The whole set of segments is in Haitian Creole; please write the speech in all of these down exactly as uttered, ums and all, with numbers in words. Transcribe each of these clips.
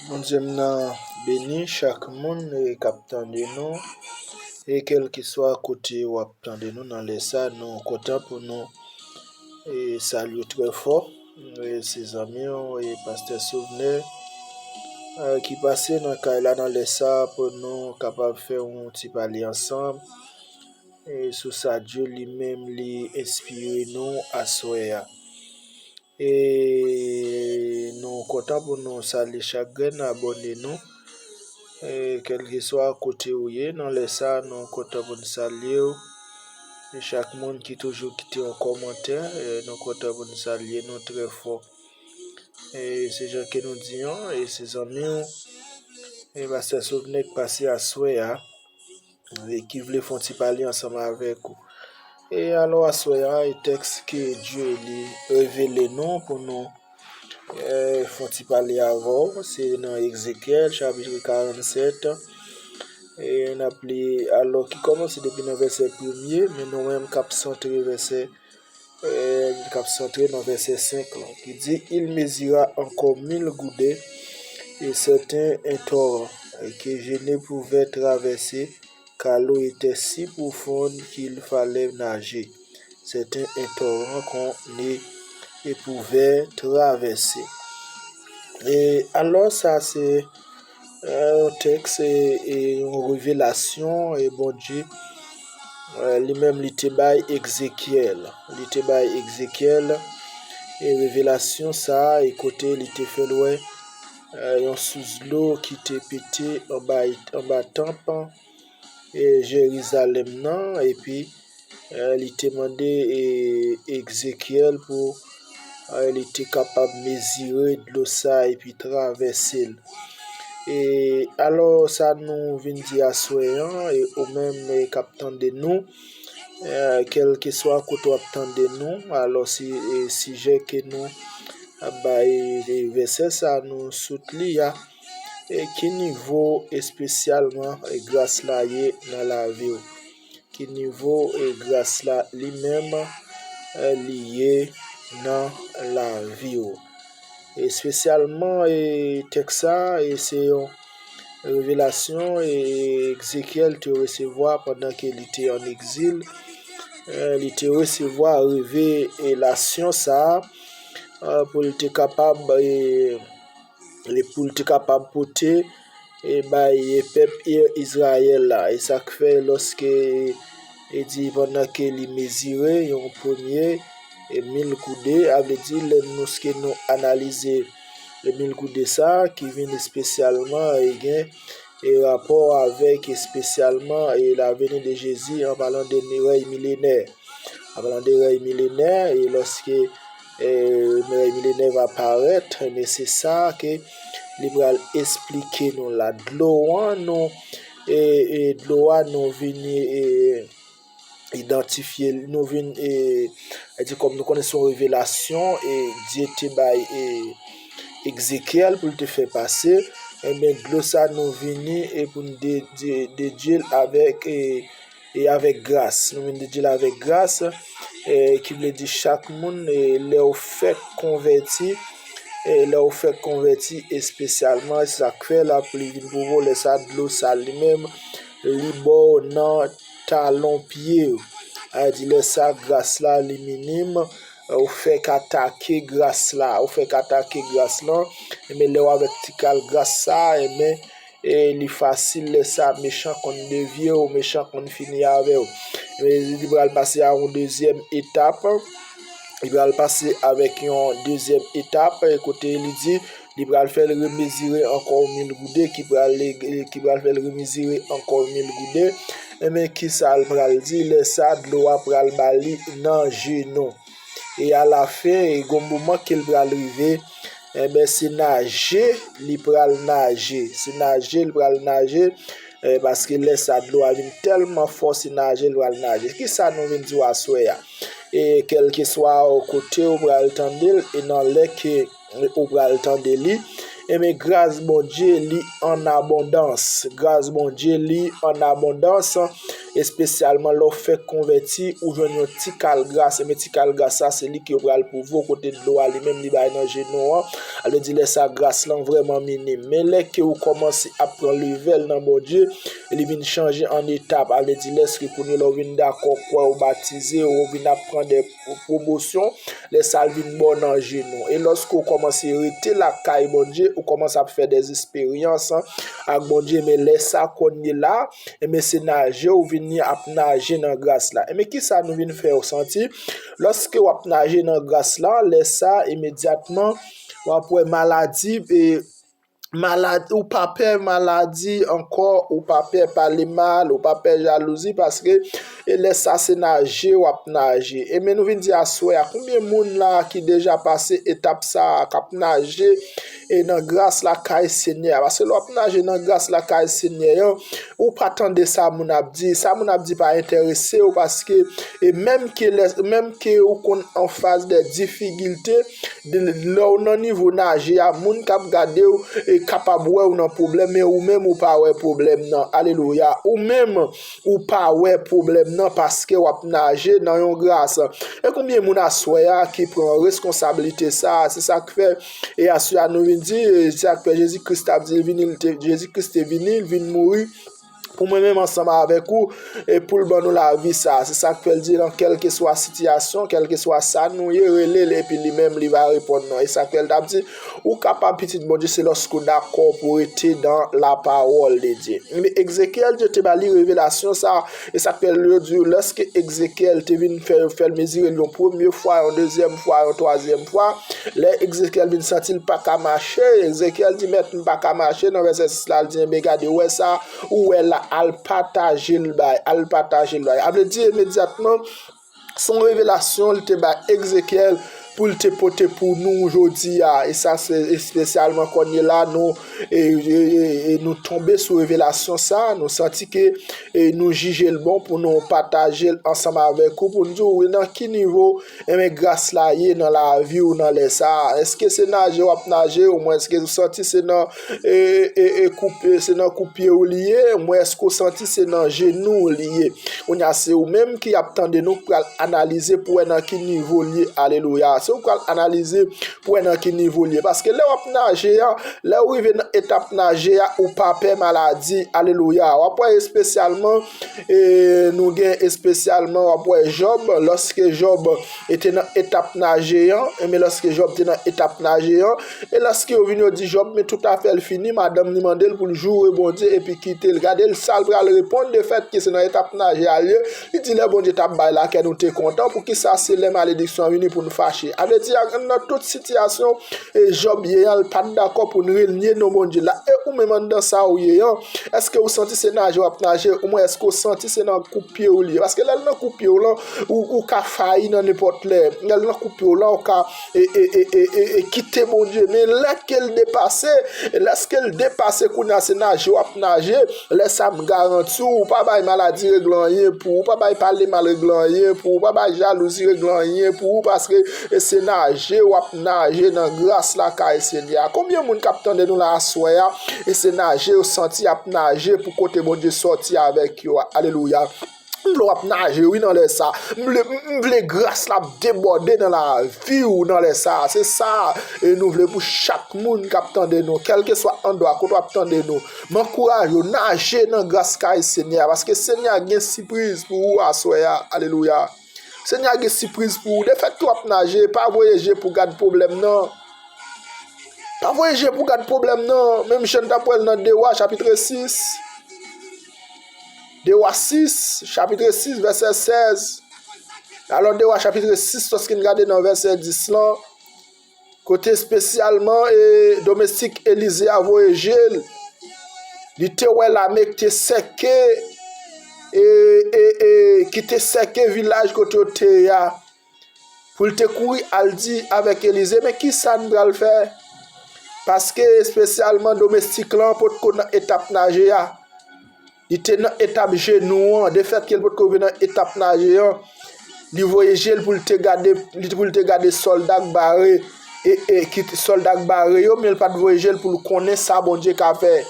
Bondye m nan beni chak moun e k ap tande nou. E kèlkeswa kote w ap tande nou nan lè sa, nou kontan pou nou e salye w trè fò. E se zanmi w e pastè Souvnè e ki pase nan kay la nan lè sa pou nou kapab fè yon ti pale ansanm e sou sa Dye li menm li enspire nou aswè a. E nou kontan pou nou salye chak grenn abòne nou. E kèlkeswa kote ou ye, nan lè sa, nou kontan pou nou salye w. E chak moun ki toujou kite yon kòmantè, e nou kontan pou nou salye nou trè fò. E se jan ke nou di an, e se zanmi w, e pastè Souvnè k pase aswè a. E ki vle fè yon ti pale ansanm avèk ou. E alò, aswè a, e tèks ke Dye li revele nou pou nou e fè yon ti pale avè w, se nan Ezekyèl, chapit karannsèt, e n ap li, alò, ki kòmanse depi nan vèsè premye, men nou menm k ap santre vèsè e k ap santre nan vèsè senk lan, ki di, Il mesura encore mille goudets, et c'était un torrent, et que je ne pouvais traverser, car l'eau était si profonde qu'il fallait nager. C'était un torrent qu'on ne pouvait traverser. E alò, sa se yon tèks e yon revelasyon e Bondye li menm li te bay Ezekyèl. Li te bay Ezekyèl e revelasyon sa a e kote li te fè l wè yon sous dlo ki te pete anba, anba tanp e Jerizalèm nan, epi e li te mande e Ezekyèl pou e li te kapab mezire dlo sa epi travèse l. E alò, sa nou vin di aswè an, e ou menm e k ap tande nou, e kèlkeswa kote w ap tande nou, alò, si e sijè ke nou ap bay e vèsè sa nou sot li a, e ki nivo espesyalman e gras la ye nan lavi w? Ki nivo e gras la li menm e li ye nan lavi w? Espesyalman e tèks sa e se yon revelasyon e Ezekyèl te resevwa pandan ke li te ann egzil. E li te resevwa revelasyon sa a e pou l te kapab e li, pou l te kapab pote e bay e pèp Izrayèl la. E sa k fè lòske e di pandan ke li mezire yon premye e mil goude, a vle di lè nou, lòske nou analize e mil goude sa ki vin espesyalman e gen e rapò avèk espesyalman e la venue de Jésus en parlant de rèy milenè. An palan de rèy milenè, e lòske e, rèy milenè va parèt, men se sa ke li pral esplike nou la. Dlo an nou, e, e dlo a nou vin e, idantifye, nou vin e, e di kòm nou konnen se yon revelasyon e Dye te bay e, Ezekyèl pou l te fè pase, enben dlo sa nou vini e pou n de, de, dedye l avèk e, e avèk gras. Nou vin dedye l avèk gras, e, ki vle di chak moun, e, lè w fèk konvèti, e, lè w fèk konvèti espesyalman, e se sa k fè l ap li vin pwouve w lè sa dlo sa li menm, li ba w nan talon pye w. A di lè sa gras la li minim, e, ou fèk atake gras la, ou fèk atake gras lan, enben lè w avèk ti kal gras sa, enben e li fasil lè sa mechan konn devye w, mechan konn fini avè w. Men li pral pase a yon dezyèm etap. Li pral pase avèk yon dezyèm etap, e kote li di, li pral fè l remezire ankò mil goude, ki pral, ki pral fè l remezire ankò mil goude. Enben, kisa l pral di? Lè sa, dlo a pral ba li nan jenou. E alafen, e gon moman ke l pral rive, enben, se naje li pral naje. Se naje li pral naje, e, paske lè sa, dlo a vin tèlman fò, se naje li pral naje. Kisa nou vin di w aswè a? E kèlkeswa kote w pral tande l, e nan lè ke ou pral tande li, enben, gras Bondye li an abondans. Gras Bondye li an abondans. Espesyalman lè w fèk konvèti, ou jwenn yon ti kal gras. Enben, ti kal gras sa, se li ke yo pral pwouve w kote dlo a li menm li bay nan jenou an. Sa vle di, lè sa, gras lan vrèman minim. Men lè ke ou kòmanse ap pran levèl nan Bondye, e li vin chanje an etap. Sa vle di, lèske kounye a la ou vin dakò kwè, ou batize, ou vin ap pran de pwomosyon, lè sa l vin ba w nan jenou. E lòske w kòmanse rete lakay Bondye, ou kòmanse ap fè dèzesperyans ak Bondye, men lè sa kounye la, enben, se naje ou vin ap naje nan gras la. Enben, kisa nou vin fè w santi? Lòske w ap naje nan gras la, lè sa, imedyatman, w ap wè maladi, e, malad-, ou pa pè maladi ankò, ou pa pè pale mal, ou pa pè jalouzi, paske, e lè sa, se naje w ap naje. Enben, nou vin di aswè a, konbyen moun la ki deja pase etap sa a, k ap naje, e nan gras lakay Senyè a? Paske lè w ap naje nan gras lakay Senyè an, ou pa tande sa moun ap di. Sa moun ap di pa enterese w, paske, e menm ke lè, menm ke ou konn an faz de difikilte, de, lè w nan nivo naje a, moun k ap gade w, e kapab wè w nan pwoblèm, men ou menm ou pa wè pwoblèm nan. Alelouya. Ou menm, ou pa wè pwoblèm nan paske w ap naje nan yon gras. E konbyen moun aswè a ki pran reskonsablite sa a? Se sa k fè, e aswè a nou vin di, e se sa k fè Jezi Kris t ap di, l vini, l te, Jezi Kris te vini, l vin mouri pou mwen menm ansanm avèk ou, e pou l ban nou lavi sa a. Se sa k fè l di, nan kèlkeswa sitiyasyon, kèlkeswa sa nou ye, rele l, epi li menm, li va reponn nou. E sa k fè l t ap di, ou kapab pitit Bondye, se lòske w dakò pou w rete dans la parole de Dieu. Men Ezekyèl, Dye te ba li revelasyon sa a, e sa k fè l yo di, lèske Ezekyèl te vin fè, fè l mezire l yon premye fwa, yon dezyèm fwa, yon twazyèm fwa, lè Ezekyèl vin santi l pa ka mache, Ezekyèl di, "Mèt, m pa ka mache." Nan vèsè sis la, l di, "Enben, gade, ou wè sa, ou wè la, al pataje l bay, al pataje l bay." A vle di, imedyatman, se yon revelasyon li te bay Ezekyèl pou l te pote pou nou jodi a. E sa, se espesyalman kounye la, nou, e, e, e, e nou tonbe sou revelasyon sa, nou santi ke, e nou jije l bon pou nou pataje l ansanm avèk ou, pou nou di w, wi, nan ki nivo, enben, gras la ye nan lavi w nan lè sa a? Èske se naje w ap naje, oubyen èske w santi se nan, e, e, e, koup-, e, se nan koupye w li ye, oubyen èske w santi se nan jenou w li ye? Kounye a, se ou menm ki ap tande nou, k pral analize pou wè nan ki nivo l ye. Alelouya. Se ou k pral analize pou wè nan ki nivo l ye. Paske lè w ap naje a, lè w rive nan etap naje a, ou pa pè maladi. Alelouya. W ap wè espesyalman, e nou gen espesyalman, w ap wè Jòb, lòske Jòb te nan etap naje an, enben lòske Jòb te nan etap naje an, e lòske yo vin yo di Jòb, men toutafè l fini, madanm li mande l pou l joure Bondye epi kite l. Gade l sa l pral reponn, de fèt ke se nan etap naje a l ye, li di, lè Bondye t ap bay la, kè nou te kontan, poukisa se lè malediksyon an vini pou n fache? A vle di, nan tout sitiyasyon, e Jòb ye a, l pa t dakò pou n renye non Bondye la. E ou menm anndan sa ou ye an, èske ou santi se naje w ap naje, oubyen èske ou santi se nan koup pye w li ye? Paske lè l nan koup pye w lan, ou, ou ka fayi nan nenpòt lè. Lè l nan koup pye w lan, ou ka, e, e, e, e, e, e kite Bondye. Men lè ke l depase, lèske l depase kounye a, se naje w ap naje, lè sa m garanti w, ou pa bay maladi regle anyen pou ou, ou pa bay pale mal regle anyen pou ou, ou pa bay jalouzi regle anyen pou ou, paske e se naje w ap naje nan gras lakay Senyè a. Konbyen moun k ap tande nou la aswè a, e se naje yo santi y ap naje pou kote Bondye sòti avèk yo a? Alelouya. M vle w ap naje, wi, nan lè sa. M vle, m, m vle gras la ap debòde nan lavi w nan lè sa. Se sa, e nou vle pou chak moun k ap tande nou, kèlkeswa andwa kote w ap tande nou. M ankouraje w, naje nan gras kay Senyè a, paske Senyè a gen sipriz pou ou aswè a. Alelouya. Senyè a gen sipriz pou ou. Defèt ke w ap naje, pa voye je pou gad pwoblèm nan. Pa voye je pou gad pwoblèm nan. Menm jan n t ap wè l nan De Wa, chapit sis. De Wa sis, chapit sis, vèsè sèz. Alò, De Wa, chapit sis, lòske n gade nan vèsè dis lan, kote espesyalman, e, domestik Elize a voye je l. Li te wè lame ki te sèke, e, e, e, ki te sèke vilaj kote yo te ye a. Pou l te kouri al di avèk Elize, men kisa n pral fè? Paske espesyalman domestik lan potko nan etap naje a. Li te nan etap jenou an. Defèt ke l potko rive nan etap naje an, li voye je l pou l te gade, li, pou l te gade sòlda k bare, e, e, ki, sòlda k bare yo, men l pa t voye je l pou l konnen sa Bondye ka fè.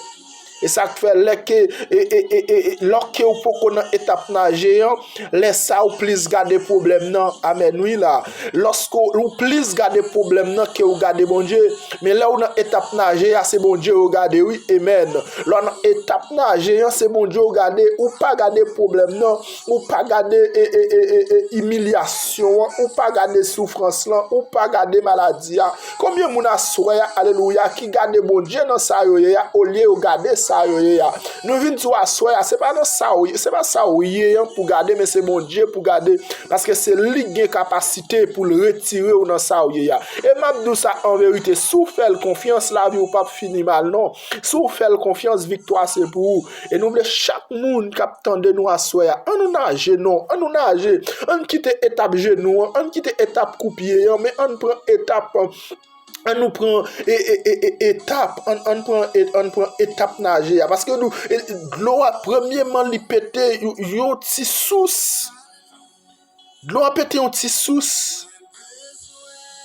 E sa k fè lè ke, e, e, e, e, e, lòske ou poko nan etap naje an, lè sa ou plis gade pwoblèm nan. Amèn, wi la. Lòske ou plis gade pwoblèm nan ke ou gade Bondye. Men lè ou nan etap naje a, se Bondye ou gade, wi. Amèn. Lè w nan etap naje an, se Bondye ou gade. Ou pa gade pwoblèm nan. Ou pa gade, e, e, e, e, e, imilyasyon an. Ou pa gade soufrans lan. Ou pa gade maladi a. Konbyen moun aswè a, alelouya, ki gade Bondye nan sa yo ye a, olye yo gade sa yo ye a? Nou vin di w aswè a, se pa nan sa w ye, se pa sa w ye an pou gade, men se Bondye pou gade, paske se li ki gen kapasite pou l retire w nan sa w ye a. E m ap di w sa an verite, si w fè l konfyans, lavi w p ap fini mal, non. Si w fè l konfyans, viktwa se pou ou. E nou vle chak moun k ap tande nou aswè a, ann nou naje, non, ann nou naje. Ann kite etap jenou an, ann kite etap koupye an, men ann pran etap, ann nou pran e, e, e, e, etap, ann, ann pran, e, ann pran etap naje a. Paske nou, e, dlo a, premyeman, li pete yon, yon ti sous. Dlo a pete yon ti sous.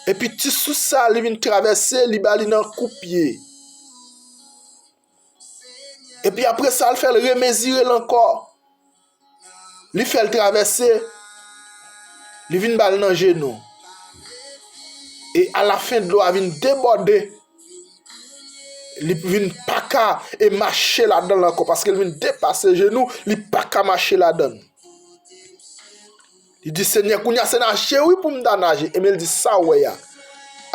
Epi ti sous sa, li vin travèse, li ba li nan koupye. Epi apre sa, l fè l remezire l ankò. Li fè l travèse, li vin ba l nan jenou. E alafen, dlo a vin debòde. Li vin pa ka e mache ladan l ankò, paske l vin depase jenou, li pa ka mache ladan l. Li di, Senyè, kounye a se naje wi pou m ta naje. Ebyen, l di, sa w wè a,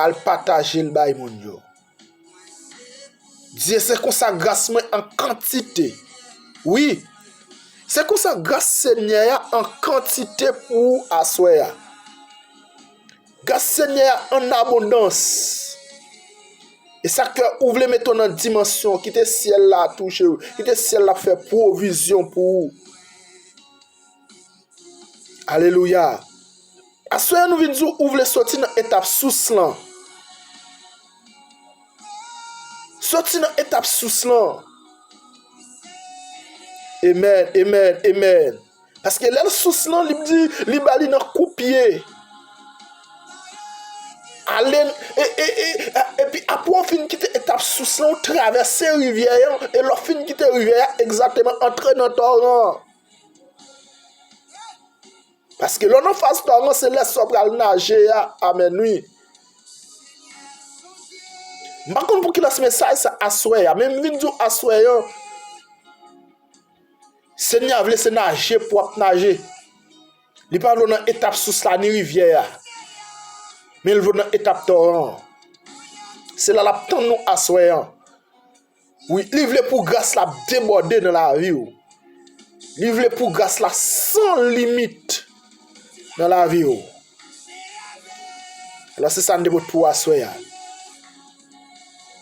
al pataje l bay moun yo. Di, se konsa gras mwen an kantite. Wi, se konsa gras Senyè a an kantite pou ou aswè a. Gras Senyè a an abondans. E sa k fè ou vle mete w nan dimansyon, kite syèl la touche w, kite syèl la fè pwovizyon pou ou. Alelouya. Aswè a nou vin di w, ou vle soti nan etap sous lan. Soti nan etap sous lan. Amèn, amèn, amèn. Paske lè l sous lan, li di, li ba li nan koupye. Ale, e, e, e, epi apre w fin kite etap sous lan, ou travèse rivyè an, e lè w fin kite rivyè a, egzakteman, antre nan toran an. Paske lè w nan faz toran, se lè sa w pral naje a. Amèn, wi. M pa konn pou kilès mesaj sa aswè a, men m vin di w aswè an, Senyè a vle se naje pou w ap naje. Li pa vle w nan etap sous la ni rivyè a, men l vle w nan etap toran an. Se la l ap tann nou aswè an. Wi, li vle pou gras la debòde nan lavi w. Li vle pou gras la san limit nan lavi w. Alò, se sa n te pot pou w aswè a.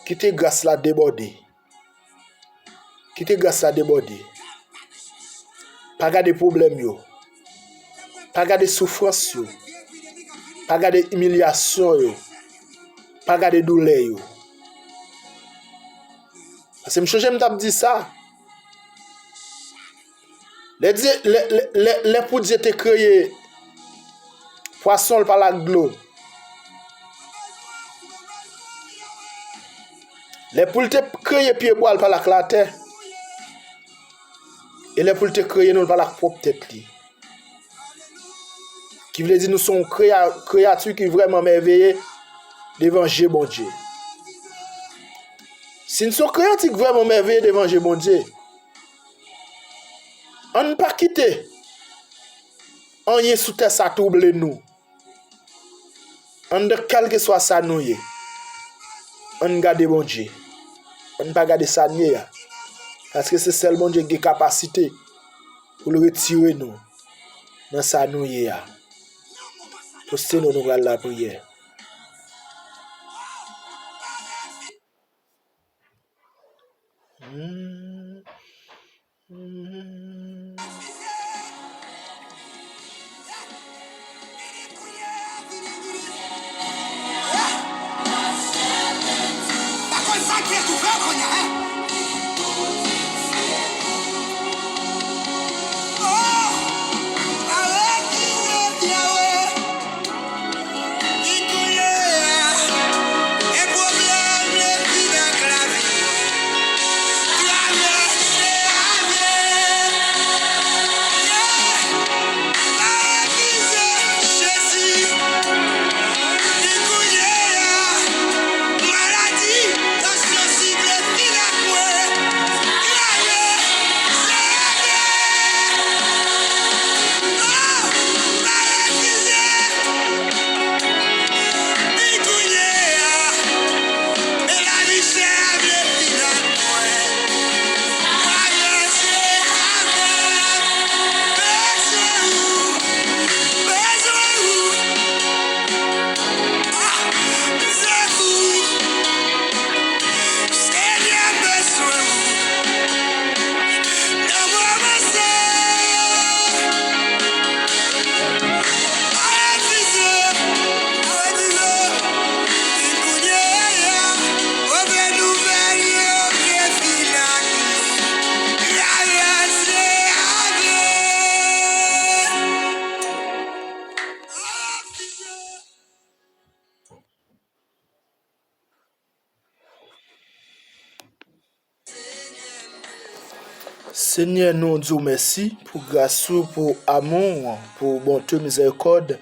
Kite gras la debòde. Kite gras la debòde. Pa gade pwoblèm yo. Pa gade soufrans yo. Pa gade imilyasyon yo. Pa gade doulè yo. Paske m chonje m t ap di sa. Lè Dye, lè, lè, lè, lè pou Dye te kreye pwason, l pa l ak dlo. Lè pou l te kreye pyebwa, l pa l ak latè. E lè pou l te kreye nou, l pa l ak pwòp tèt li. Ki vle di nou se yon kreya-, kreyati ki vrèman mèveye devan je Bondye. Si n se yon kreyati ki vrèman mèveye devan je Bondye, ann pa kite anyen sou tè sa twouble nou. Anndan kèlkeswa sa nou ye, ann gade Bondye. Ann pa gade sa n ye a. Paske se sèl Bondye ki gen kapasite pou l retire nou nan sa nou ye a. Poste nou, nou pral lapriyè. Hmm. Hmm. Pa konn sa k ye tou fè kounye a, en? Oh! Arete, Yahweh. Ki koulè a? E pwoblèm le vin ak lavi. Travè Senyè, nou di w mèsi pou gras ou, pou amou w, pou bonte, mizèrikòd,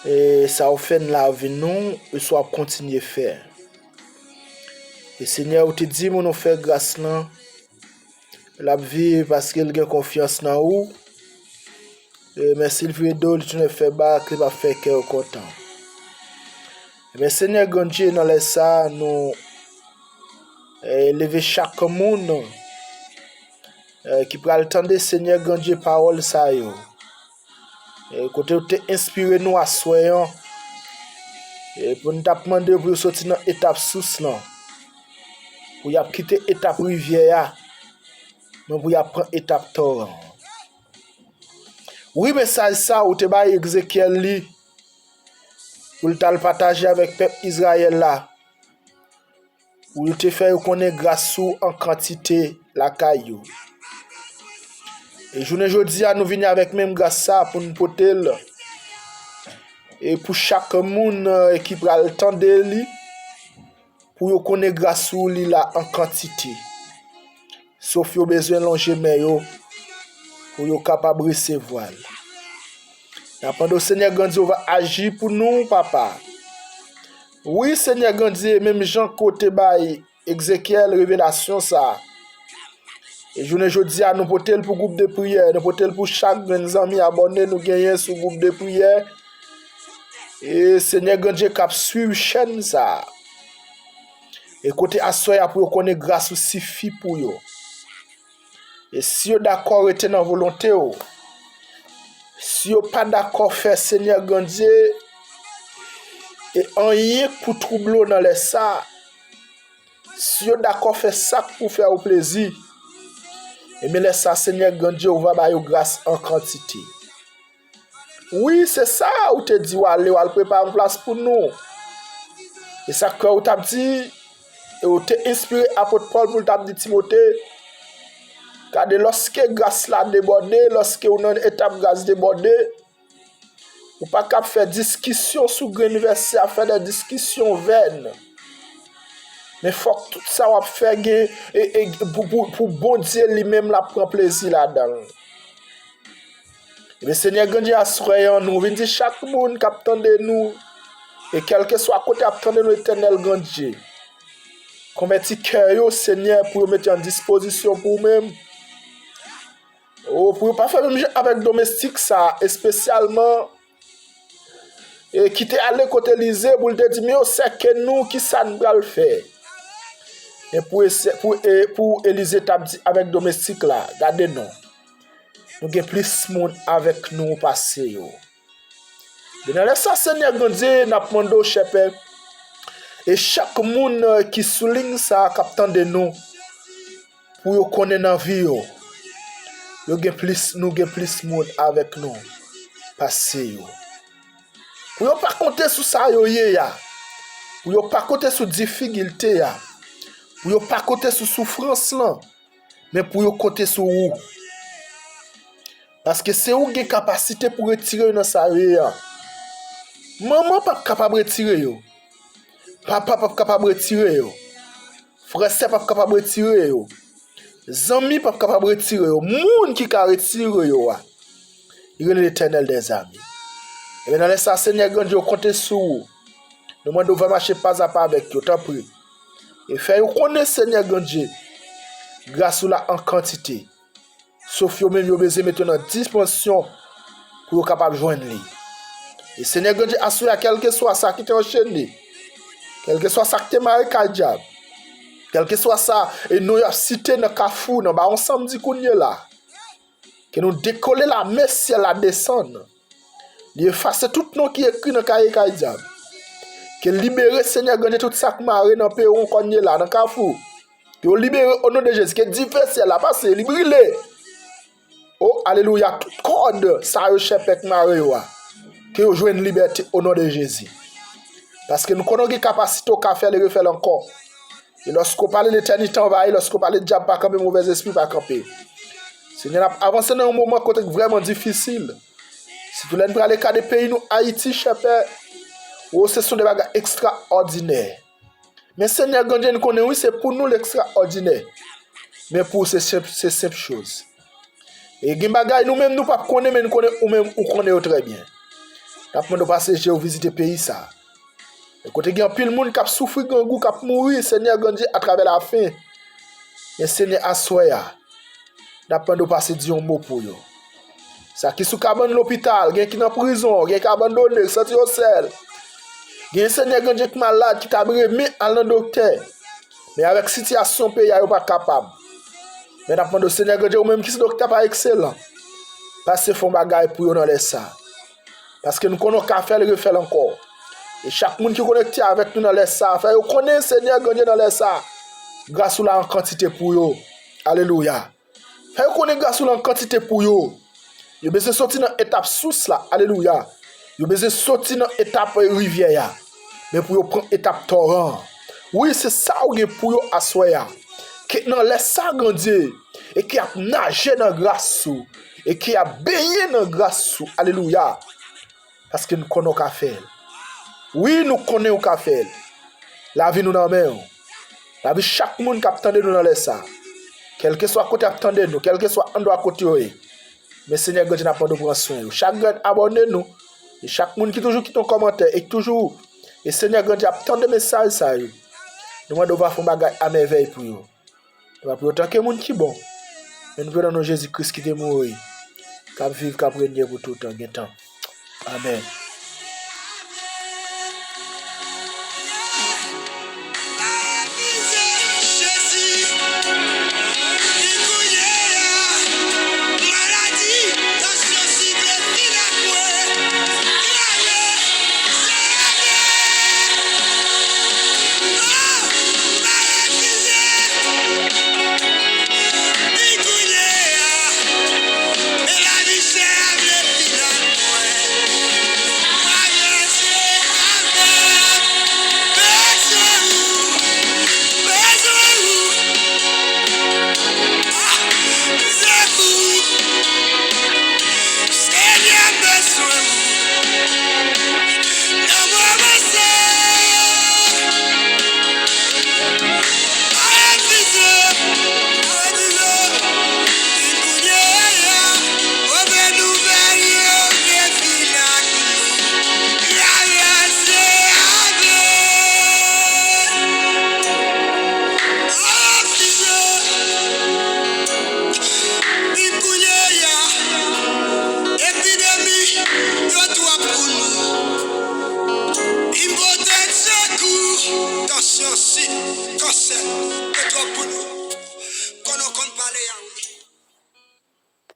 e sa w fè nan lavi nou, e sa w ap kontinye fè. E Senyè, ou te di moun ou fè gras lan, l ap viv paske l gen konfyans nan ou. E men si l vire do, li tounen fè bak, li p ap fè kè w kontan. E men Senyè Grandye, nan lè sa a, nou e, leve chak moun e, ki pral tande Senyè Grandye pawòl sa yo. E, kote ou te enspire nou aswè an. E, pou n t ap mande yo pou yo soti nan etap sous lan. Pou y ap kite etap rivyè a. Men pou y ap pran etap toran an. Wi, mesaj sa ou te bay Ezekyèl li. Pou l t al pataje avèk pèp Izrayèl la. Pou l te fè yo konnen gras ou an kantite lakay yo. E jounen jodi a, nou vini avèk menm gras sa pou n pote l. E pou chak moun e, ki pral tande li, pou yo konnen gras ou li la an kantite. Sof yo bezwen lonje men yo pou yo kapab resevwa l. N ap mande w, Senyè Grandye, ou va aji pou nou, papa. Wi, Senyè Grandye, menm jan ke w te bay Ezekyèl revelasyon sa a. E jounen jodi a, nou pote l pou gwoup de priyè, nou pote l pou chak grenn zanmi abòne nou genyen sou gwoup de priyè. E Senyè Grandye k ap swiv chèn sa a. E kote aswè a pou yo konnen gras ou sifi pou yo. E si yo dakò rete nan volonte w, si yo pa dakò fè Senyè Grandye e anyen pou twouble w nan lè sa a, si yo dakò fè sa k pou fè w plezi, ebyen lè sa a, Senyè Grandye, ou va ba yo gras an kantite. Wi, se sa, ou te di w ale, w al prepare yon plas pou nou. E sa k fè ou t ap di, e ou te enspire apot Pòl pou l t ap di Timote, gade, lòske gras la debòde, lòske ou nan etap gras debòde, ou pa ka ap fè diskisyon sou grenn vèsè a, fè de diskisyon vèn. Men fòk tout sa w ap fè gen e, e, pou, pou, pou Bondye li menm l ap pran plezi ladan l. Ebyen, Senyè Grandye, aswè an, nou vin di chak moun k ap tande nou, e kèlkeswa kote y ap tande nou, Etènèl Grandye, konvèti kè yo, Senyè, pou yo mete an dispozisyon pou ou menm. O, pou yo pa fè menm jan avèk domestik sa, espesyalman, e ki te ale kote Elize pou l te di, men yo sèke nou, ki sa n pral fè? E pou, pou, e pou Elize t ap di avèk domestik la, gade non. Nou gen plis moun avèk nou pase yo. Men nan lè sa, Senyè Grandye, n ap mande w, chè Pè, e chak moun, eh, ki sou liy sa a, k ap tande nou, pou yo konnen nan vi yo, yo gen plis, nou gen plis moun avèk nou pase yo. Pou yo pa konte sou sa yo ye a, pou yo pa konte sou difikilte a, pou yo pa konte sou soufrans lan, men pou yo konte sou ou. Paske se ou gen kapasite pou retire yo nan sa yo ye a. Manman p ap kapab retire yo. Papa p ap kapab retire yo. Frè, sè p ap kapab retire yo. Zanmi p ap kapab retire yo. Moun ki ka retire yo a, li rele Letènèl dèzame. Ebyen, nan lè sa a, Senyè Grandye, yo konte sou ou. Nou mande w va mache pazapa avèk yo, tanpri. E fè yo konnen, Senyè Grandye, gras ou la an kantite. Sof yo menm, yo bezwen mete yo nan dispansyon pou yo kapab jwenn li. E Senyè Grandye, aswè a, kèlkeswa sa ki te anchene, kèlkeswa sa ki te mare kay dyab, kèlkeswa sa, e non y ap site nan kafou, nan Bawon Sanmdi kounye la, ke nou dekole lame syèl la desann. Li efase tout non ki ekri nan kaye kay dyab. Ke libere, Senyè Grandye, tout sa k mare nan pewon kounye la, nan kafou. Ke yo libere o non de Jezi. Ke dife syèl la pase, li brile. O, alelouya, tout kòd sa yo chè Pè k mare yo a, ke yo jwenn libète o non de Jezi. Paske nou konnen w gen kapasite, w ka fè l e refè l ankò. E lòske w pale, letènite anvayi, lòske w pale, dyab pa kanpe, movèzespri pa kanpe. Senyè, n ap avanse nan yon moman kote k vrèman difisil. Sitou lè n prale gade peyi nou, Ayiti, chè Pè, o, se sou de bagay ekstraòdinè. Men Senyè Grandye, n konnen, wi, se pou nou l ekstraòdinè. Men pou ou, se senp, se senp choz. E gen bagay nou menm nou p ap konnen, men nou konnen ou menm ou konnen yo trè byen. N ap mande w pase je w vizite peyi sa. E kote gen anpil moun k ap soufri grangou, k ap mouri, Senyè Grandye, atravè lafen. Men Senyè, aswè a, n ap mande w pase di yon mo pou yo. Sa ki sou kabann lopital, gen ki nan prizon, gen ki abandone, ki santi yo sèl. Gen Senyè Grandye ki malad, ki ta renmen al nan doktè. Men avèk sitiyasyon peyi a, yo pa kapab. Men n ap mande w, Senyè Grandye, ou menm ki se doktè pa ekselan, pase fè yon bagay pou yo nan lè sa. Paske nou konnen w ka fè l, refè l ankò. E chak moun ki konekte avèk nou nan lè sa, fè yo konnen, Senyè Grandye, nan lè sa, gras ou la an kantite pou yo. Alelouya. Fè yo konnen gras ou la an kantite pou yo. Yo bezwen soti nan etap sous la. Alelouya. Yo bezwen soti nan etap, eh, rivyè a. Men pou yo pran etap toran an. Wi, se sa ou gen pou yo aswè a. Ke nan lè sa, Grandye, e ke y ap naje nan gras ou, e ke y ap benyen nan gras ou. Alelouya. Paske nou konnen w ka fè l. Wi, nou konnen w ka fè l. Lavi nou nan men w. Lavi chak moun k ap tande nou nan lè sa. Kèlkeswa kote y ap tande nou, kèlkeswa andwa kote yo ye. Men Senyè Grandye, n ap mande w pran swen yo. Chak grenn abòne nou, e chak moun ki toujou kite yon kòmantè, e ki toujou, e Senyè Grandye ap tande mesaj sa yo. Nou mande w va fè yon bagay a mèvèy pou yo. Se pa pou yo tanke moun ki bon. Men nou priye nan non Jezi Kris ki te mouri, k ap viv, k ap renye pou toutan, gen tan. Amèn. Vin kounye a, epidemi yo twòp pou nou. Vin pote sekou, tansyon, sik, kansè.